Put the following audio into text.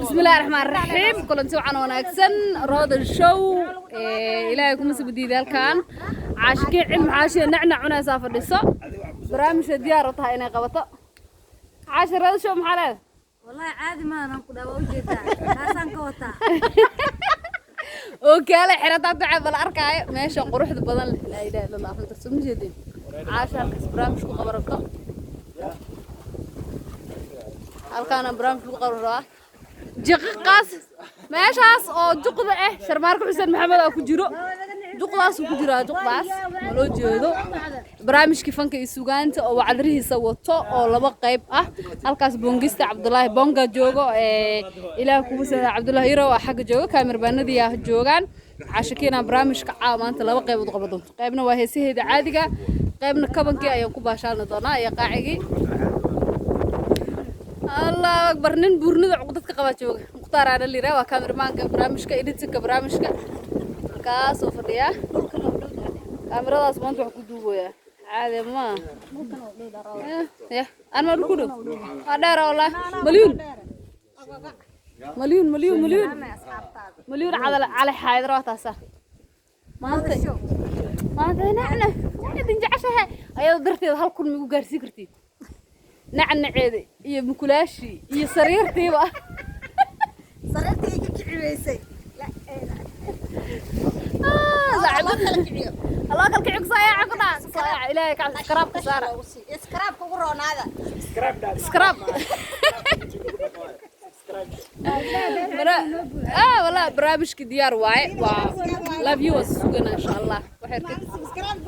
Bismillahi raxmaan raxiim. Kulanti wacan wanaagsan, Rooda Show. Ilaahay kuma sabadiida. Halkan Caashikii Cilmi Xaashiya nacnac cunaysaa fadhiso, barnaamijka diyaar u tahay inay qabato. Caashi, Rooda Show, maxaa leedahay? Wallahi caadi maahan ku dhawa, ujeedaa taasaan ka wataa. Oo kaale xirataa duca bal arkaayo meesha quruxda badan leh. Laa ilaaha illa Allah. Runta soo ma jeedin? Caasha halkaas barnaamij ku qaban rabto, halkaana barnaamij lagu qaban rabaa. Jiqiqaas meeshaas oo juqda ah, Sharmaarka Xuseen Maxamed aa ku jiro, juqdaasuu ku jiraa, juqdaas ma loo jeedo. Barnaamijkii fanka iyo sugaanta oo wacdarihiisa wato oo laba qayb ah, halkaas bongista Cabdulaahi Bonga joogo, ee Ilaah kugu sana Cabdulaahi Yaro waa xagga joogo, kaamirbaanadii joogaan. Cashakiina barnaamijka caawa maanta laba qaybood qaban doonto. Qaybna waa heesaheeda caadiga, qaybna kabankii ayaan ku baashaalni doonaa iyo qaacigii. Allah akbar! Nin buurnida cuqdad ka qabaa jooga, Mukhtaar aana la yidhaha, waa kaamirmaanka barnaamijka, editinka barnaamijka, halkaasoo fadhiyaa. Kaamiradaas maanta wax ku duubayaa caadi ma ya aan ma dhulku dhow waa dheera. Wallah, malyuun, malyuun, malyuun, malyuun, malyuun. Cadal Cali Xaydar waa taasa. Maanta maanta nacna idin jeceshahay ayadoo darteeda 1000 migu gaarsiin kartid nacnaceeda iyo mukulaashii iyo sariirtiiba. Sariirta ay ka kici weysay. Loo kala kiciyo, loo kala kiciyo. Kusoo ku dhaca, kusoo Ilaahay ka subscribe ka saara. Subscribe ugu roonaada. Subscribe. Wallah, barnaamijka diyaar waaye. Waa love you, waa sugana insha Allah. Waxay Subscribe.